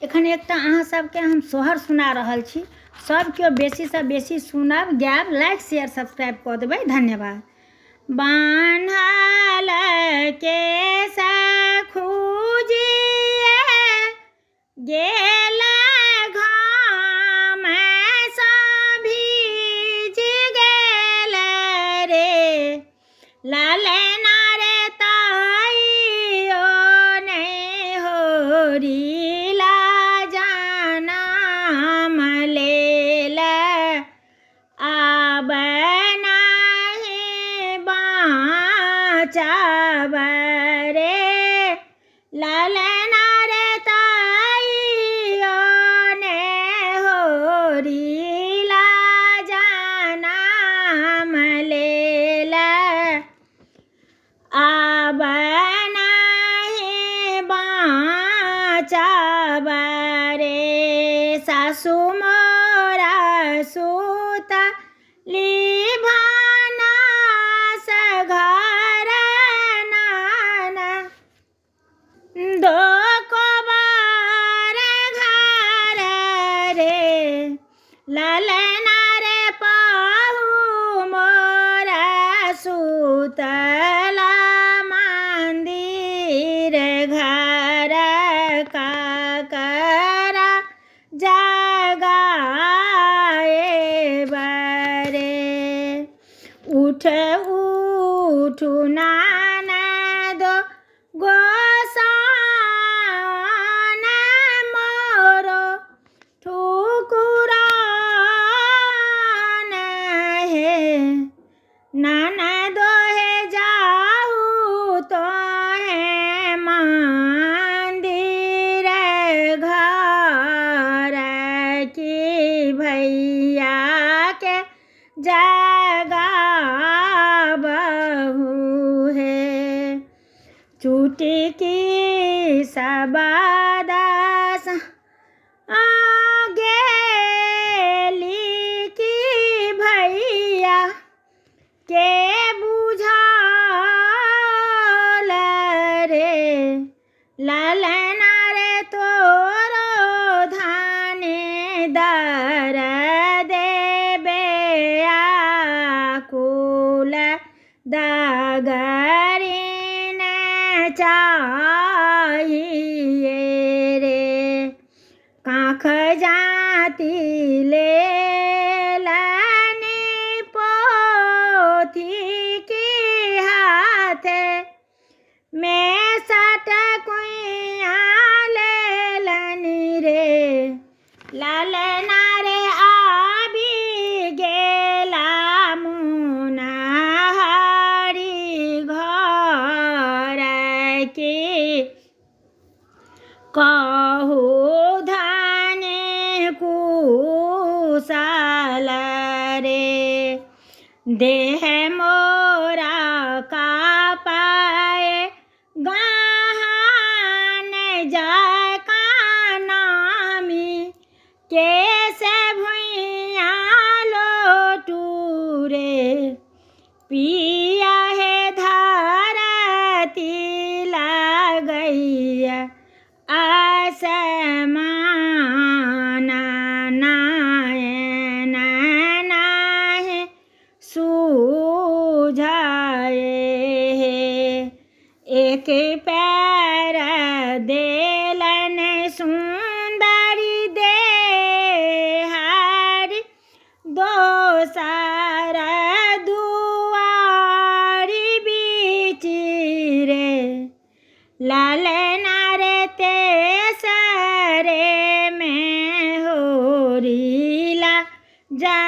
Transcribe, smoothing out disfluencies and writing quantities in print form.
एखन एकटा अहाँ सबके हम सोहर सुना रहल छी। सब केओ बेसीसँ बेसी सुनब, गायब, लाइक शेयर सब्सक्राइब कऽ देबै। धन्यवाद। बान्हल केश खुजिए गेल घाम सँ भीज गेल रे, ललना रे तैयो नहि होरिला जनम लेल, आब नहि बाँचब रे, ललना रे तैयो ने होरिला जनम लेल, आब नहि बाँचब रे। सासु मोरा सुतली भानस घर नाना दो कोबर घर रे, ललना रे पहु मोरा सुतला मंदिर घर काकरा जगाए बरे। उठ उठु नाना दो गोसान मोरो ठुकुरान हे, नाना दोहे जाहू तो है मंदिर घर की भैया के जगाबहु हे। चुटकी सबदास गेली की भैया के बुझाल रे, ललना रे तोरो धाने दर देबे आकुल दगरिन चाहिए रे। काँख जाति लेलनि पोथी की हाथे में सट कुइया लेलनि रे, ललना रे आबि गेला मुना हरि घर की कहू धने कुशल रे। देह मोरा कापाए गहन जकाँ नामी केश भुइयाँ लोटू रे, पिया हे धरती लगैया असमान नयन नाही सुझाए हे। एक पैर देलन सुन्दरी देहारी, दोसर दुआरी बीच रे, ललना रे तेसरे में होरिला जा